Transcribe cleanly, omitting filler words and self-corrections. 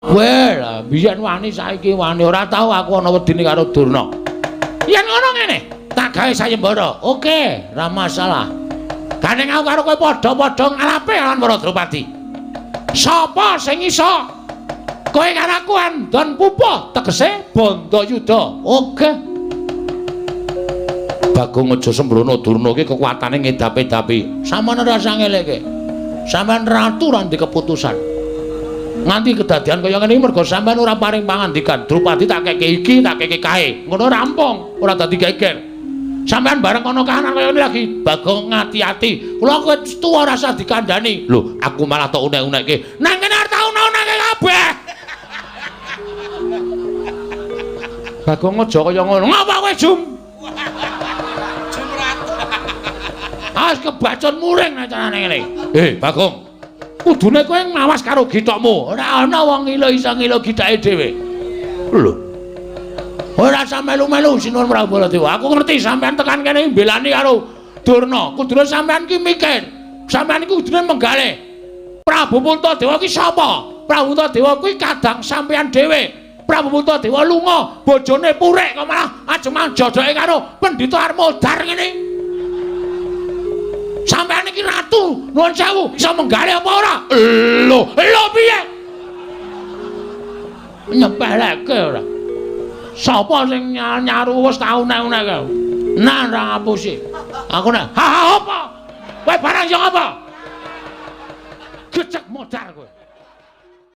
Weh, lah biyen wani saiki wani ora tau aku ana wedine karo Durna. Yen ngono ngene, tak gawe sayembara. Oke, ora masalah. Gandeng aku karo kowe padha-padha ngalape lawan para Drupadi. Sapa sing iso? Kowe karo aku andon pupuh, tegese Bandayuda. Oke. Bagong aja sembrono, Durna iki kekuatane ngedapi-dapi. Sampeyan ora usah ngeleke. Sampeyan ratu ora ndek keputusan. Nganti kedadian kaya ngene iki mergo sampeyan ora paring pangandikan. Drupadi tak keke iki, tak keke kae. Ngono rampung, ora dadi geger. Sampeyan bareng ana kahanan kaya ngene lagi, Bagong ngati-ati. Kula kowe tuwa ora usah dikandhani. Lho, aku malah tok unek-unekke. Nang kene arep tak unek-unekke kabeh. Bagong aja kaya ngono. Ngapa kowe, Jum? Jumrat. Awas kebacon muring nek carane ngene. Bagong. Kudune kowe ngawas karo githokmu. Ora ana wong ngilo iso ngilo githake dhewe. Lho. Ora usah melu-melu Sinuwun Prabu Baladewa. Aku ngerti sampean tekan kene mbelani karo Durna. Kudune sampean ki mikir. Sampean iki kudune menggalih. Prabu Puntadewa ki sapa? Prabu Puntadewa kuwi kadang sampean dhewe. Prabu Puntadewa lunga, bojone purik kok malah ajeman jodoke karo Pendhita Armodar ngene. Sampeyan iki ratu, nuwun sewu, iso menggalih apa ora? Lho, lho piye? Nyepeleke ora. Sapa sing nyaru wis tau unek-unek. Nah, ora ngapusi. Aku nek, ha ha apa? Kowe barang yo apa? Gecek modar kowe.